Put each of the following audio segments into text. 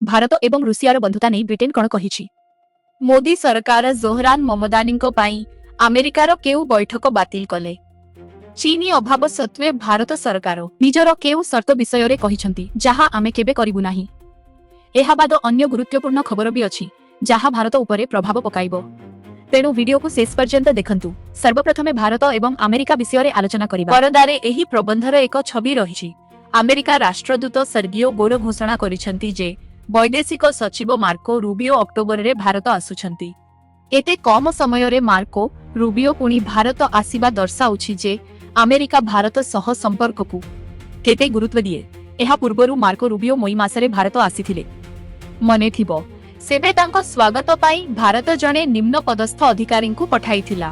ଭାରତ ଏବଂ ରୁଷିଆର ବନ୍ଧୁତା ନେଇ ବ୍ରିଟେନ କଣ କହିଛି? ମୋଦି ସରକାର ଜୋହରାନ ମମଦାନୀଙ୍କ ପାଇଁ ଆମେରିକାର କେଉଁ ବୈଠକ ବାତିଲ କଲେ? ଚୀନୀ ଅଭାବ ସତ୍ତ୍ୱେ ଭାରତ ସରକାର ନିଜର କେଉଁ ସର୍ତ୍ତ ବିଷୟରେ କହିଛନ୍ତି, ଯାହା ଆମେ କେବେ କରିବୁ ନାହିଁ? ଏହା ବାଦ ଅନ୍ୟ ଗୁରୁତ୍ୱପୂର୍ଣ୍ଣ ଖବର ବି ଅଛି, ଯାହା ଭାରତ ଉପରେ ପ୍ରଭାବ ପକାଇବ। ତେଣୁ ଭିଡିଓକୁ ଶେଷ ପର୍ଯ୍ୟନ୍ତ ଦେଖନ୍ତୁ। ସର୍ବପ୍ରଥମେ ଭାରତ ଏବଂ ଆମେରିକା ବିଷୟରେ ଆଲୋଚନା କରିବା। ପରଦାରେ ଏହି ପ୍ରବନ୍ଧର ଏକ ଛବି ରହିଛି। ଆମେରିକା ରାଷ୍ଟ୍ରଦୂତ ସର୍ଗିଓ ଗୋର ଘୋଷଣା କରିଛନ୍ତି ଯେ ବୈଦେଶିକ ସଚିବ ମାର୍କୋ ରୁବିଓ ଅକ୍ଟୋବରରେ ଭାରତ ଆସୁଛନ୍ତି। ଏତେ କମ ସମୟରେ ମାର୍କୋ ରୁବିଓ ପୁଣି ଭାରତ ଆସିବା ଦର୍ଶାଉଛି ଯେ ଆମେରିକା ଭାରତ ସହ ସମ୍ପର୍କକୁ କେତେ ଗୁରୁତ୍ୱ ଦିଏ। ଏହା ପୂର୍ବରୁ ମାର୍କୋ ରୁବିଓ ମଇ ମାସରେ ଭାରତ ଆସିଥିଲେ। ମନେଥିବ, ସେବେ ତାଙ୍କ ସ୍ୱାଗତ ପାଇଁ ଭାରତ ଜଣେ ନିମ୍ନ ପଦସ୍ଥ ଅଧିକାରୀଙ୍କୁ ପଠାଇଥିଲା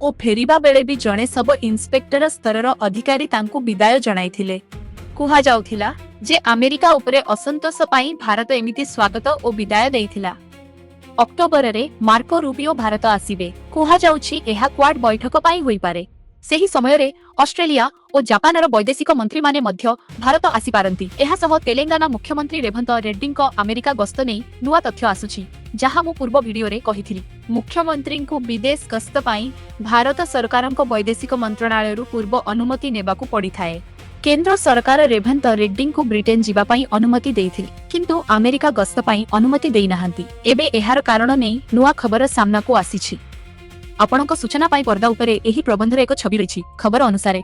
ଓ ଫେରିବା ବେଳେ ବି ଜଣେ ସବ ଇନ୍ସପେକ୍ଟର ସ୍ତରର ଅଧିକାରୀ ତାଙ୍କୁ ବିଦାୟ ଜଣାଇଥିଲେ। କୁହାଯାଉଥିଲା ଯେ ଆମେରିକା ଉପରେ ଅସନ୍ତୋଷ ପାଇଁ ଭାରତ ଏମିତି ସ୍ୱାଗତ ଓ ବିଦାୟ ଦେଇଥିଲା। ଅକ୍ଟୋବରରେ ମାର୍କୋ ରୁବିଓ ଭାରତ ଆସିବେ। କୁହାଯାଉଛି, ଏହା କ୍ୱାଡ ବୈଠକ ପାଇଁ ହୋଇପାରେ। ସେହି ସମୟରେ ଅଷ୍ଟ୍ରେଲିଆ ଓ ଜାପାନର ବୈଦେଶିକ ମନ୍ତ୍ରୀମାନେ ମଧ୍ୟ ଭାରତ ଆସିପାରନ୍ତି। ଏହା ସହ ତେଲେଙ୍ଗାନା ମୁଖ୍ୟମନ୍ତ୍ରୀ ରେଭନ୍ତ ରେଡ୍ଡୀଙ୍କ ଆମେରିକା ଗସ୍ତ ନେଇ ନୂଆ ତଥ୍ୟ ଆସୁଛି, ଯାହା ମୁଁ ପୂର୍ବ ଭିଡିଓରେ କହିଥିଲି। ମୁଖ୍ୟମନ୍ତ୍ରୀଙ୍କୁ ବିଦେଶ ଗସ୍ତ ପାଇଁ ଭାରତ ସରକାରଙ୍କ ବୈଦେଶିକ ମନ୍ତ୍ରଣାଳୟରୁ ପୂର୍ବ ଅନୁମତି ନେବାକୁ ପଡ଼ିଥାଏ। କେନ୍ଦ୍ର ସରକାର ରେଭନ୍ତ ରେଡ୍ଡୀଙ୍କୁ ବ୍ରିଟେନ ଯିବା ପାଇଁ ଅନୁମତି ଦେଇଥିଲେ, କିନ୍ତୁ ଆମେରିକା ଗସ୍ତ ପାଇଁ ଅନୁମତି ଦେଇନାହାନ୍ତି। ଏବେ ଏହାର କାରଣ ନେଇ ନୂଆ ଖବର ସାମ୍ନାକୁ ଆସିଛି। ଆପଣଙ୍କ ସୂଚନା ପାଇଁ ପରଦା ଉପରେ ଏହି ପ୍ରବନ୍ଧର ଏକ ଛବି ରହିଛି। ଖବର ଅନୁସାରେ,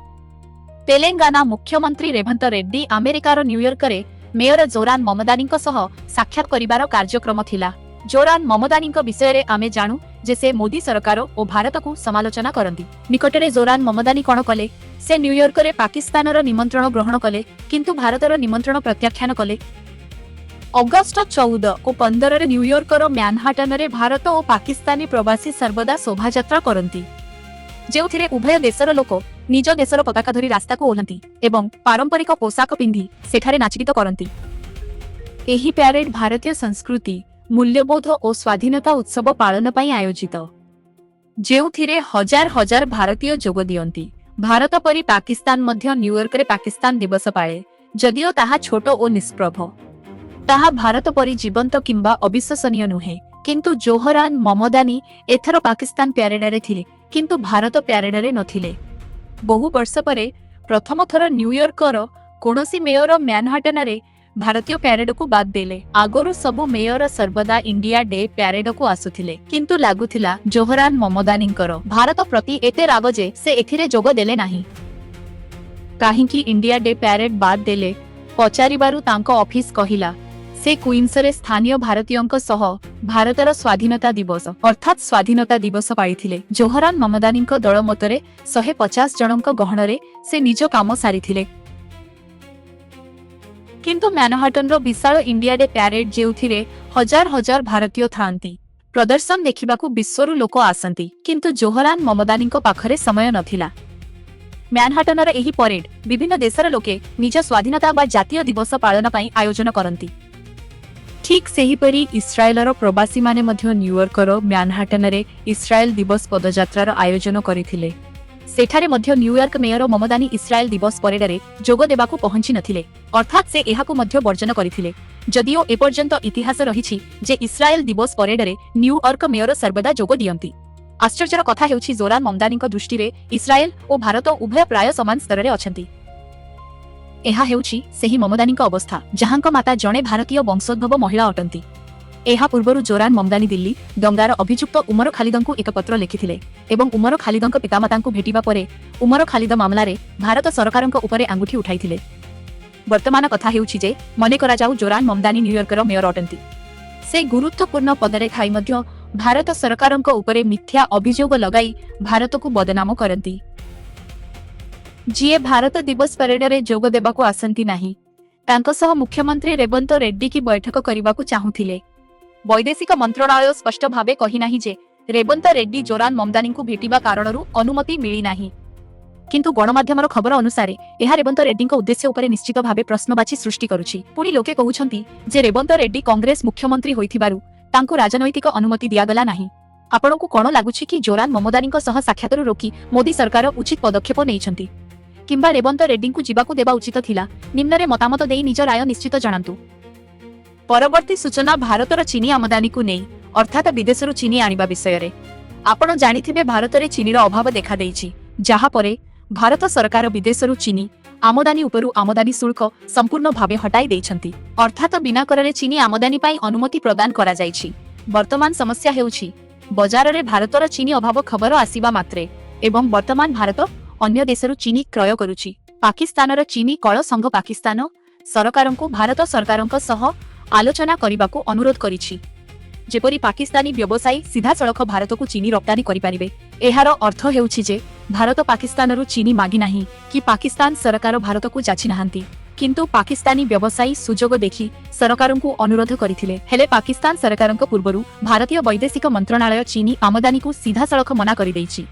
ତେଲେଙ୍ଗାନା ମୁଖ୍ୟମନ୍ତ୍ରୀ ରେଭନ୍ତ ରେଡ୍ଡୀ ଆମେରିକାର ନ୍ୟୁୟର୍କରେ ମେୟର ଜୋରାନ ମମଦାନୀଙ୍କ ସହ ସାକ୍ଷାତ କରିବାର କାର୍ଯ୍ୟକ୍ରମ ଥିଲା। ଜୋରାନ ମମଦାନୀଙ୍କ ବିଷୟରେ ଆମେ ଜାଣୁ ଯେ ସେ ମୋଦି ସରକାର ଓ ଭାରତକୁ ସମାଲୋଚନା କରନ୍ତି। ନିକଟରେ ଜୋରାନ ମମଦାନୀ କଣ କଲେ? ସେ ନ୍ୟୁୟର୍କରେ ପାକିସ୍ତାନର ନିମନ୍ତ୍ରଣ ଗ୍ରହଣ କଲେ, କିନ୍ତୁ ଭାରତର ନିମନ୍ତ୍ରଣ ପ୍ରତ୍ୟାଖ୍ୟାନ କଲେ। ଅଗଷ୍ଟ 14 ଓ 15ରେ ନ୍ୟୁୟର୍କର ମ୍ୟାନହାଟନରେ ଭାରତ ଓ ପାକିସ୍ତାନୀ ପ୍ରବାସୀ ସର୍ବଦା ଶୋଭାଯାତ୍ରା କରନ୍ତି, ଯେଉଁଥିରେ ଉଭୟ ଦେଶର ଲୋକ ନିଜ ଦେଶର ପତାକା ଧରି ରାସ୍ତାକୁ ଓହ୍ଲାନ୍ତି ଏବଂ ପାରମ୍ପରିକ ପୋଷାକ ପିନ୍ଧି ସେଠାରେ ନାଚଗୀତ କରନ୍ତି। ଏହି ପ୍ୟାରେଡ୍ ଭାରତୀୟ ସଂସ୍କୃତି, ମୂଲ୍ୟବୋଧ ଓ ସ୍ୱାଧୀନତା ଉତ୍ସବ ପାଳନ ପାଇଁ ଆୟୋଜିତ, ଯେଉଁଥିରେ ହଜାର ହଜାର ଭାରତୀୟ ଯୋଗ ଦିଅନ୍ତି। ଭାରତ ପରି ପାକିସ୍ତାନ ମଧ୍ୟ ନ୍ୟୁୟର୍କରେ ପାକିସ୍ତାନ ଦିବସ ପାଳେ, ଯଦିଓ ତାହା ଛୋଟ ଓ ନିଷ୍ପ୍ରଭ। ତାହା ଭାରତ ପରି ଜୀବନ୍ତ କିମ୍ବା ଅବିଶ୍ୱସନୀୟ ନୁହେଁ। କିନ୍ତୁ ଜୋହରାନ ମମଦାନୀ ଏଥର ପାକିସ୍ତାନ ପ୍ୟାରେଡରେ ଥିଲେ, କିନ୍ତୁ ଭାରତ ପ୍ୟାରେଡରେ ନଥିଲେ। ବହୁ ବର୍ଷ ପରେ ପ୍ରଥମ ଥର ନ୍ୟୁୟର୍କର କୌଣସି ମେୟର ମ୍ୟାନହାଟନରେ ଭାରତୀୟ ପ୍ୟାରେଡକୁ ବାଦ ଦେଲେ। ଆଗରୁ ସବୁ ମେୟର ସର୍ବଦା ଇଣ୍ଡିଆ ଡେ ପ୍ୟାରେଡକୁ ଆସୁଥିଲେ, କିନ୍ତୁ ଲାଗୁଥିଲା ଜୋହରାନ ମମଦାନୀଙ୍କର ଭାରତ ପ୍ରତି ଏତେ ରାଗ ଯେ ସେ ଏଥିରେ ଯୋଗ ଦେଲେ ନାହିଁ। କାହିଁକି ଇଣ୍ଡିଆ ଡେ ପ୍ୟାରେଡ ବାଦ ଦେଲେ ପଚାରିବାରୁ ତାଙ୍କ ଅଫିସ କହିଲା, ସେ କୁଇନ୍ସରେ ସ୍ଥାନୀୟ ଭାରତୀୟଙ୍କ ସହ ଭାରତର ସ୍ୱାଧୀନତା ଦିବସ, ଅର୍ଥାତ୍ ସ୍ୱାଧୀନତା ଦିବସ ପାଳିଥିଲେ। ଜୋହରାନ ମମଦାନୀଙ୍କ ଦଳ ମତରେ 150 ଜଣଙ୍କ ଗହଣରେ ସେ ନିଜ କାମ ସାରିଥିଲେ। କିନ୍ତୁ ମ୍ୟାନହାଟନର ବିଶାଳ ଇଣ୍ଡିଆ ଡେ ପ୍ୟାରେଡ, ଯେଉଁଥିରେ ହଜାର ହଜାର ଭାରତୀୟ ଥାଆନ୍ତି, ପ୍ରଦର୍ଶନ ଦେଖିବାକୁ ବିଶ୍ୱରୁ ଲୋକ ଆସନ୍ତି, କିନ୍ତୁ ଜୋହରାନ ମମଦାନୀଙ୍କ ପାଖରେ ସମୟ ନଥିଲା। ମ୍ୟାନହାଟନର ଏହି ପରେଡ ବିଭିନ୍ନ ଦେଶର ଲୋକେ ନିଜ ସ୍ୱାଧୀନତା ବା ଜାତୀୟ ଦିବସ ପାଳନ ପାଇଁ ଆୟୋଜନ କରନ୍ତି। ଠିକ୍ ସେହିପରି ଇସ୍ରାଏଲର ପ୍ରବାସୀମାନେ ମଧ୍ୟ ନ୍ୟୁୟର୍କର ମ୍ୟାନହାଟନରେ ଇସ୍ରାଏଲ ଦିବସ ପଦଯାତ୍ରାର ଆୟୋଜନ କରିଥିଲେ। ସେଠାରେ ମଧ୍ୟ ନ୍ୟୁୟର୍କ ମେୟର ମମଦାନୀ ଇସ୍ରାଏଲ ଦିବସ ପରେଡରେ ଯୋଗ ଦେବାକୁ ପହଞ୍ଚି ନଥିଲେ, ଅର୍ଥାତ୍ ସେ ଏହାକୁ ମଧ୍ୟ ବର୍ଜନ କରିଥିଲେ। ଯଦିଓ ଏପର୍ଯ୍ୟନ୍ତ ଇତିହାସ ରହିଛି ଯେ ଇସ୍ରାଏଲ ଦିବସ ପରେଡରେ ନ୍ୟୁୟର୍କ ମେୟର ସର୍ବଦା ଯୋଗ ଦିଅନ୍ତି। ଆଶ୍ଚର୍ଯ୍ୟର କଥା ହେଉଛି, ଜୋରାନ ମମଦାନୀଙ୍କ ଦୃଷ୍ଟିରେ ଇସ୍ରାଏଲ ଓ ଭାରତ ଉଭୟ ପ୍ରାୟ ସମାନ ସ୍ତରରେ ଅଛନ୍ତି। ଏହା ହେଉଛି ସେହି ମମଦାନୀଙ୍କ ଅବସ୍ଥା, ଯାହାଙ୍କ ମାତା ଜଣେ ଭାରତୀୟ ବଂଶୋଦ୍ଭବ ମହିଳା ଅଟନ୍ତି। ଏହା ପୂର୍ବରୁ ଜୋରାନ ମମଦାନୀ ଦିଲ୍ଲୀ ଦଙ୍ଗାର ଅଭିଯୁକ୍ତ ଉମର ଖାଲିଦଙ୍କୁ ଏକ ପତ୍ର ଲେଖିଥିଲେ ଏବଂ ଉମର ଖାଲିଦଙ୍କ ପିତାମାତାଙ୍କୁ ଭେଟିବା ପରେ ଉମର ଖାଲିଦ ମାମଲାରେ ଭାରତ ସରକାରଙ୍କ ଉପରେ ଆଙ୍ଗୁଠି ଉଠାଇଥିଲେ। ବର୍ତ୍ତମାନ କଥା ହେଉଛି ଯେ ମନେ କରାଯାଉ ଜୋରାନ ମମଦାନୀ ନ୍ୟୁୟର୍କର ମେୟର ଅଟନ୍ତି। ସେ ଗୁରୁତ୍ୱପୂର୍ଣ୍ଣ ପଦରେ ଥାଇ ମଧ୍ୟ ଭାରତ ସରକାରଙ୍କ ଉପରେ ମିଥ୍ୟା ଅଭିଯୋଗ ଲଗାଇ ଭାରତକୁ ବଦନାମ କରନ୍ତି। ଯିଏ ଭାରତ ଦିବସ ପରେଡରେ ଯୋଗ ଦେବାକୁ ଆସନ୍ତି ନାହିଁ, ତାଙ୍କ ସହ ମୁଖ୍ୟମନ୍ତ୍ରୀ ରେବନ୍ତ ରେଡ୍ଡୀ କି ବୈଠକ କରିବାକୁ ଚାହୁଁଥିଲେ? ବୈଦେଶିକ ମନ୍ତ୍ରଣାଳୟ ସ୍ପଷ୍ଟ ଭାବେ କହିନାହିଁ ଯେ ରେବନ୍ତ ରେଡ୍ଡୀ ଜୋରାନ ମମଦାନୀଙ୍କୁ ଭେଟିବା କାରଣରୁ ଅନୁମତି ମିଳିନାହିଁ। କିନ୍ତୁ ଗଣମାଧ୍ୟମର ଖବର ଅନୁସାରେ ଏହା ରେବନ୍ତ ରେଡ୍ଡୀଙ୍କ ଉଦ୍ଦେଶ୍ୟ ଉପରେ ନିଶ୍ଚିତ ଭାବେ ପ୍ରଶ୍ନବାଚୀ ସୃଷ୍ଟି କରୁଛି। ପୁଣି ଲୋକେ କହୁଛନ୍ତି ଯେ ରେବନ୍ତ ରେଡ୍ଡୀ କଂଗ୍ରେସ ମୁଖ୍ୟମନ୍ତ୍ରୀ ହୋଇଥିବାରୁ ତାଙ୍କୁ ରାଜନୈତିକ ଅନୁମତି ଦିଆଗଲା ନାହିଁ। ଆପଣଙ୍କୁ କଣ ଲାଗୁଛି କି ଜୋରାନ ମମଦାନୀଙ୍କ ସହ ସାକ୍ଷାତରୁ ରୋକି ମୋଦି ସରକାର ଉଚିତ ପଦକ୍ଷେପ ନେଇଛନ୍ତି କିମ୍ବା ରେବନ୍ତ ରେଡ୍ଡୀଙ୍କୁ ଯିବାକୁ ଦେବା ଉଚିତ ଥିଲା? ନିମ୍ନରେ ମତାମତ ଦେଇ ନିଜ ରାୟ ନିଶ୍ଚିତ ଜଣାନ୍ତୁ। ପରବର୍ତ୍ତୀ ସୂଚନା ଭାରତର ଚିନି ଆମଦାନୀକୁ ନେଇ, ଅର୍ଥାତ ବିଦେଶରୁ ଚିନି ଆଣିବା ବିଷୟରେ। ଆପଣ ଜାଣିଥିବେ, ଭାରତରେ ଚିନିର ଅଭାବ ଦେଖାଦେଇଛି, ଯାହା ପରେ ଭାରତ ସରକାର ବିଦେଶରୁ ଚିନି ଆମଦାନୀ ଉପରୁ ଆମଦାନୀ ଶୁଳ୍କ ସମ୍ପୂର୍ଣ୍ଣ ଭାବେ ହଟାଇ ଦେଇଛନ୍ତି, ଅର୍ଥାତ ବିନା କରରେ ଚିନି ଆମଦାନୀ ପାଇଁ ଅନୁମତି ପ୍ରଦାନ କରାଯାଇଛି। ବର୍ତ୍ତମାନ ସମସ୍ୟା ହେଉଛି, ବଜାରରେ ଭାରତର ଚିନି ଅଭାବ ଖବର ଆସିବା ମାତ୍ରେ ଏବଂ ବର୍ତ୍ତମାନ ଭାରତ ଅନ୍ୟ ଦେଶରୁ ଚିନି କ୍ରୟ କରୁଛି। ପାକିସ୍ତାନର ଚିନି କଳ ସଂଘ ପାକିସ୍ତାନ ସରକାରଙ୍କୁ ଭାରତ ସରକାରଙ୍କ ସହ ଆଲୋଚନା କରିବାକୁ ଅନୁରୋଧ କରିଛି, ଯେପରି ପାକିସ୍ତାନୀ ବ୍ୟବସାୟୀ ସିଧାସଳଖ ଭାରତକୁ ଚିନି ରପ୍ତାନୀ କରିପାରିବେ। ଏହାର ଅର୍ଥ ହେଉଛି ଯେ ଭାରତ ପାକିସ୍ତାନରୁ ଚିନି ମାଗିନାହିଁ କି ପାକିସ୍ତାନ ସରକାର ଭାରତକୁ ଯାଚି ନାହାନ୍ତି, କିନ୍ତୁ ପାକିସ୍ତାନୀ ବ୍ୟବସାୟୀ ସୁଯୋଗ ଦେଖି ସରକାରଙ୍କୁ ଅନୁରୋଧ କରିଥିଲେ। ହେଲେ ପାକିସ୍ତାନ ସରକାରଙ୍କ ପୂର୍ବରୁ ଭାରତୀୟ ବୈଦେଶିକ ମନ୍ତ୍ରଣାଳୟ ଚିନି ଆମଦାନୀକୁ ସିଧାସଳଖ ମନା କରିଦେଇଛି।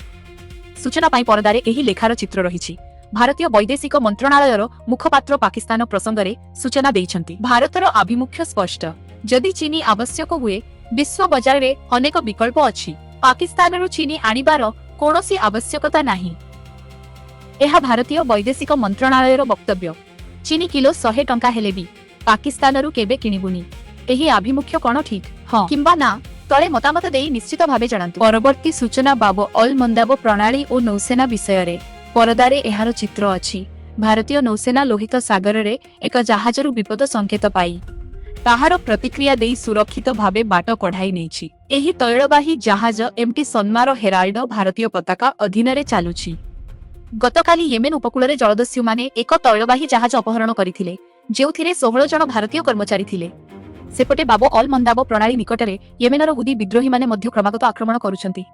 ସୂଚନା ପାଇଁ ପରଦାରେ ଏହି ଲେଖାର ଚିତ୍ର ରହିଛି। ଭାରତୀୟ ବୈଦେଶିକ ମନ୍ତ୍ରଣାଳୟର ମୁଖପାତ୍ର ପାକିସ୍ତାନ ପ୍ରସଙ୍ଗରେ ସୂଚନା ଦେଇଛନ୍ତି। ଭାରତର ଆଭିମୁଖ୍ୟ ସ୍ପଷ୍ଟ। ଯଦି ଚିନି ଆବଶ୍ୟକ ହୁଏ, ବିଶ୍ୱ ବଜାରରେ ଅନେକ ବିକଳ୍ପ ଅଛି। ପାକିସ୍ତାନରୁ ଚିନି ଆଣିବାର କୌଣସି ଆବଶ୍ୟକତା ନାହିଁ। ଏହା ଭାରତୀୟ ବୈଦେଶିକ ମନ୍ତ୍ରଣାଳୟର ବକ୍ତବ୍ୟ। ଚିନି କିଲୋ 100 ଟଙ୍କା ହେଲେ ବି ପାକିସ୍ତାନରୁ କେବେ କିଣିବୁନି। ଏହି ଆଭିମୁଖ୍ୟ କଣ ଠିକ୍, ହଁ କିମ୍ବା ନା, ତଳେ ମତାମତ ଦେଇ ନିଶ୍ଚିତ ଭାବେ ଜଣାନ୍ତୁ। ପରବର୍ତ୍ତୀ ସୂଚନା ବାବ ଅଲ ମନ୍ଦାବ ପ୍ରଣାଳୀ ଓ ନୌସେନା ବିଷୟରେ। ପରଦାରେ ଏହାର ଚିତ୍ର ଅଛି। ଭାରତୀୟ ନୌସେନା ଲୋହିତ ସାଗରରେ ଏକ ଜାହାଜରୁ ବିପଦ ସଂକେତ ପାଇ ତାହାର ପ୍ରତିକ୍ରିୟା ଦେଇ ସୁରକ୍ଷିତ ଭାବେ ବାଟ କଢ଼ାଇ ନେଇଛି। ଏହି ତୈଳବାହୀ ଜାହାଜ ଏମଟି ସନ୍ମାର ହେରାଲ୍ଡ ଭାରତୀୟ ପତାକା ଅଧୀନରେ ଚାଲୁଛି। ଗତକାଲି ୟେମେନ ଉପକୂଳରେ ଜଳଦସ୍ୟୁମାନେ ଏକ ତୈଳବାହୀ ଜାହାଜ ଅପହରଣ କରିଥିଲେ, ଯେଉଁଥିରେ 16 ଜଣ ଭାରତୀୟ କର୍ମଚାରୀ ଥିଲେ। ସେପଟେ ବାବ ଅଲ ମନ୍ଦାବ ପ୍ରଣାଳୀ ନିକଟରେ ୟେମେନର ହୁଦି ବିଦ୍ରୋହୀମାନେ ମଧ୍ୟ କ୍ରମାଗତ ଆକ୍ରମଣ କରୁଛନ୍ତି।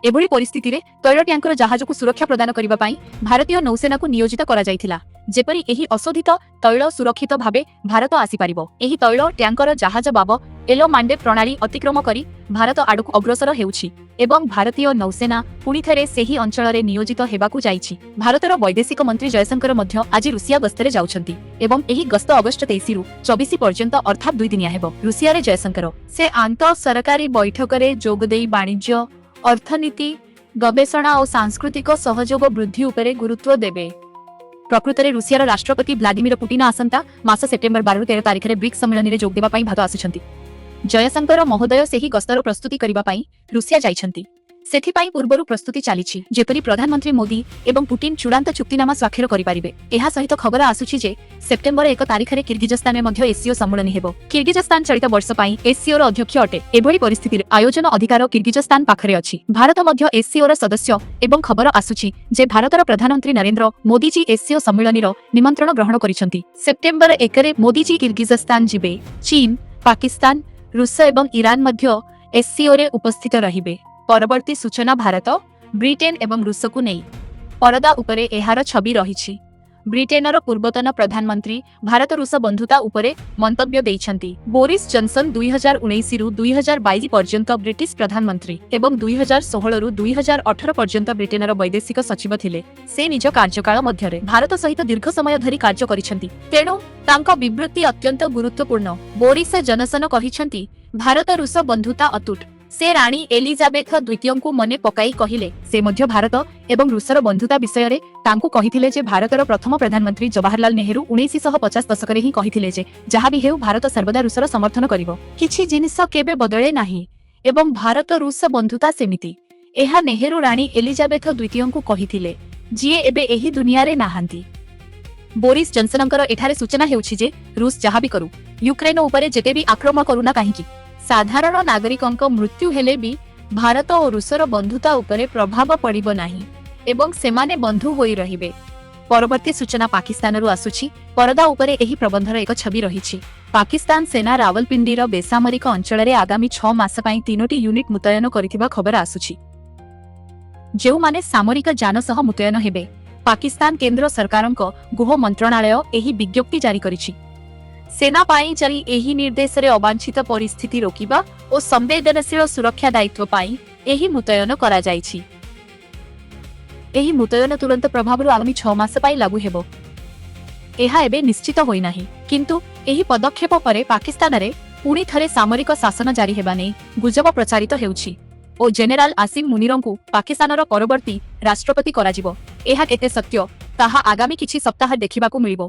ଏଭଳି ପରିସ୍ଥିତିରେ ତୈଳ ଟ୍ୟାଙ୍କର ଜାହାଜକୁ ସୁରକ୍ଷା ପ୍ରଦାନ କରିବା ପାଇଁ ଭାରତୀୟ ନୌସେନାକୁ ନିୟୋଜିତ କରାଯାଇଥିଲା, ଯେପରି ଏହି ଅଶୋଧିତ ତୈଳ ସୁରକ୍ଷିତ ଭାବେ ଭାରତ ଆସିପାରିବ। ଏହି ତୈଳ ଟ୍ୟାଙ୍କର ଜାହାଜ ବାବ ଏଲ ମାଣ୍ଡେ ପ୍ରଣାଳୀ ଅତିକ୍ରମ କରି ଭାରତ ଆଡ଼କୁ ଅଗ୍ରସର ହେଉଛି ଏବଂ ଭାରତୀୟ ନୌସେନା ପୁଣିଥରେ ସେହି ଅଞ୍ଚଳରେ ନିୟୋଜିତ ହେବାକୁ ଯାଇଛି। ଭାରତର ବୈଦେଶିକ ମନ୍ତ୍ରୀ ଜୟଶଙ୍କର ମଧ୍ୟ ଆଜି ରୁଷିଆ ଗସ୍ତରେ ଯାଉଛନ୍ତି ଏବଂ ଏହି ଗସ୍ତ ଅଗଷ୍ଟ 23ରୁ 24 ପର୍ଯ୍ୟନ୍ତ, ଅର୍ଥାତ୍ 2 ଦିନିଆ ହେବ। ରୁଷିଆରେ ଜୟଶଙ୍କର ସେ ଆନ୍ତଃ ସରକାରୀ ବୈଠକରେ ଯୋଗଦେଇ ବାଣିଜ୍ୟ, ଅର୍ଥନୀତି, ଗବେଷଣା ଓ ସାଂସ୍କୃତିକ ସହଯୋଗ ବୃଦ୍ଧି ଉପରେ ଗୁରୁତ୍ୱ ଦେବେ। ପ୍ରକୃତରେ ରୁଷିଆର ରାଷ୍ଟ୍ରପତି ଭ୍ଲାଦିମିର ପୁଟିନ ଆସନ୍ତା ମାସ ସେପ୍ଟେମ୍ବର 12ରୁ 13 ତାରିଖରେ ବ୍ରିକ୍ସ ସମ୍ମିଳନୀରେ ଯୋଗ ଦେବା ପାଇଁ ଭାରତ ଆସୁଛନ୍ତି। ଜୟଶଙ୍କର ମହୋଦୟ ସେହି ଗସ୍ତର ପ୍ରସ୍ତୁତି କରିବା ପାଇଁ ରୁଷିଆ ଯାଇଛନ୍ତି। ସେଥିପାଇଁ ପୂର୍ବରୁ ପ୍ରସ୍ତୁତି ଚାଲିଛି, ଯେପରି ପ୍ରଧାନମନ୍ତ୍ରୀ ମୋଦି ଏବଂ ପୁଟିନ ଚୂଡ଼ାନ୍ତ ଚୁକ୍ତିନାମା ସ୍ୱାକ୍ଷର କରିପାରିବେ। ଏହା ସହିତ ଖବର ଆସୁଛି ଯେ ସେପ୍ଟେମ୍ବର 1 ତାରିଖରେ କିର୍ଗିଜସ୍ତାନରେ ମଧ୍ୟ ଏସସିଓ ସମ୍ମିଳନୀ ହେବ। କିର୍ଗିଜସ୍ତାନ ଚଳିତ ବର୍ଷ ପାଇଁ ଏସସିଓର ଅଧ୍ୟକ୍ଷ ଅଟେ। ଏଭଳି ପରିସ୍ଥିତିରେ ଆୟୋଜନ ଅଧିକାର କିର୍ଗିଜସ୍ତାନ ପାଖରେ ଅଛି। ଭାରତ ମଧ୍ୟ ଏସସିଓର ସଦସ୍ୟ ଏବଂ ଖବର ଆସୁଛି ଯେ ଭାରତର ପ୍ରଧାନମନ୍ତ୍ରୀ ନରେନ୍ଦ୍ର ମୋଦିଜୀ ଏସସିଓ ସମ୍ମିଳନୀର ନିମନ୍ତ୍ରଣ ଗ୍ରହଣ କରିଛନ୍ତି। ସେପ୍ଟେମ୍ବର 1ରେ ମୋଦିଜୀ କିର୍ଗିଜସ୍ତାନ ଯିବେ। ଚୀନ, ପାକିସ୍ତାନ, ରୁଷ ଏବଂ ଇରାନ ମଧ୍ୟ ଏସସିଓରେ ଉପସ୍ଥିତ ରହିବେ। ପରବର୍ତ୍ତୀ ସୂଚନା ଭାରତ, ବ୍ରିଟେନ ଏବଂ ରୁଷକୁ ନେଇ। ପରଦା ଉପରେ ଏହାର ଛବି ରହିଛି। ବ୍ରିଟେନର ପୂର୍ବତନ ପ୍ରଧାନମନ୍ତ୍ରୀ ଭାରତ ରୁଷ ବନ୍ଧୁତା ଉପରେ ମନ୍ତବ୍ୟ ଦେଇଛନ୍ତି। ବୋରିସ୍ ଜନସନ୍ 2019ରୁ 2022 ପର୍ଯ୍ୟନ୍ତ ବ୍ରିଟିଶ ପ୍ରଧାନମନ୍ତ୍ରୀ ଏବଂ 2016ରୁ 2018 ପର୍ଯ୍ୟନ୍ତ ବ୍ରିଟେନର ବୈଦେଶିକ ସଚିବ ଥିଲେ। ସେ ନିଜ କାର୍ଯ୍ୟକାଳ ମଧ୍ୟରେ ଭାରତ ସହିତ ଦୀର୍ଘ ସମୟ ଧରି କାର୍ଯ୍ୟ କରିଛନ୍ତି। ତେଣୁ ତାଙ୍କ ବିବୃତ୍ତି ଅତ୍ୟନ୍ତ ଗୁରୁତ୍ୱପୂର୍ଣ୍ଣ। ବୋରିସ ଜନସନ କହିଛନ୍ତି, ଭାରତ ରୁଷ ବନ୍ଧୁତା ଅତୁଟ। ସେ ରାଣୀ ଏଲିଜାବେଥ ଦ୍ୱିତୀୟଙ୍କୁ ମନେ ପକାଇ କହିଲେ, ସେ ମଧ୍ୟ ଭାରତ ଏବଂ ରୁଷର ବନ୍ଧୁତା ବିଷୟରେ ତାଙ୍କୁ କହିଥିଲେ ଯେ ଭାରତର ପ୍ରଥମ ପ୍ରଧାନମନ୍ତ୍ରୀ ଜବାହରଲାଲ ନେହେରୁ 1950 ଦଶକରେ ହିଁ କହିଥିଲେ ଯେ ଯାହା ବି ହେଉ, ଭାରତ ସର୍ବଦା ରୁଷର ସମର୍ଥନ କରିବ। କିଛି ଜିନିଷ କେବେ ବଦଳେ ନାହିଁ ଏବଂ ଭାରତ ରୁଷ ବନ୍ଧୁତା ସେମିତି। ଏହା ନେହେରୁ ରାଣୀ ଏଲିଜାବେଥ ଦ୍ୱିତୀୟଙ୍କୁ କହିଥିଲେ, ଯିଏ ଏବେ ଏହି ଦୁନିଆରେ ନାହାନ୍ତି। ବୋରିସ୍ ଜନସନଙ୍କର ଏଠାରେ ସୂଚନା ହେଉଛି ଯେ ରୁଷ ଯାହା ବି କରୁ, ୟୁକ୍ରେନ ଉପରେ ଯେତେ ବି ଆକ୍ରମଣ କରୁନା କାହିଁକି, ସାଧାରଣ ନାଗରିକଙ୍କ ମୃତ୍ୟୁ ହେଲେ ବି ଭାରତ ଓ ରୁଷର ବନ୍ଧୁତା ଉପରେ ପ୍ରଭାବ ପଡ଼ିବ ନାହିଁ ଏବଂ ସେମାନେ ବନ୍ଧୁ ହୋଇ ରହିବେ। ପରବର୍ତ୍ତୀ ସୂଚନା ପାକିସ୍ତାନରୁ ଆସୁଛି। ପରଦା ଉପରେ ଏହି ପ୍ରବନ୍ଧର ଏକ ଛବି ରହିଛି। ପାକିସ୍ତାନ ସେନା ରାୱଲପିଣ୍ଡିର ବେସାମରିକ ଅଞ୍ଚଳରେ ଆଗାମୀ 6 ମାସ ପାଇଁ ତିନୋଟି ୟୁନିଟ୍ ମୁତୟନ କରିଥିବା ଖବର ଆସୁଛି, ଯେଉଁମାନେ ସାମରିକ ଯାନ ସହ ମୁତୟନ ହେବେ। ପାକିସ୍ତାନ କେନ୍ଦ୍ର ସରକାରଙ୍କ ଗୃହ ମନ୍ତ୍ରଣାଳୟ ଏହି ବିଜ୍ଞପ୍ତି ଜାରି କରିଛି। ସେନା ପାଇଁ ଜାରି ଏହି ନିର୍ଦ୍ଦେଶରେ ଅବାଞ୍ଛିତ ପରିସ୍ଥିତି ରୋକିବା ଓ ସମ୍ବେଦନଶୀଳ ସୁରକ୍ଷା ଦାୟିତ୍ୱ ପାଇଁ ଏହି ମୁତୟନ କରାଯାଇଛି। ଏହି ମୁତୟନ ତୁରନ୍ତ ପ୍ରଭାବରୁ ଆଗାମୀ 6 ମାସ ପାଇଁ ଲାଗୁ ହେବ। ଏହା ଏବେ ନିଶ୍ଚିତ ହୋଇନାହିଁ, କିନ୍ତୁ ଏହି ପଦକ୍ଷେପ ପରେ ପାକିସ୍ତାନରେ ପୁଣି ଥରେ ସାମରିକ ଶାସନ ଜାରି ହେବା ନେଇ ଗୁଜବ ପ୍ରଚାରିତ ହେଉଛି ଓ ଜେନେରାଲ ଆସିମ ମୁନିରଙ୍କୁ ପାକିସ୍ତାନର ପରବର୍ତ୍ତୀ ରାଷ୍ଟ୍ରପତି କରାଯିବ। ଏହା କେତେ ସତ୍ୟ, ତାହା ଆଗାମୀ କିଛି ସପ୍ତାହ ଦେଖିବାକୁ ମିଳିବ।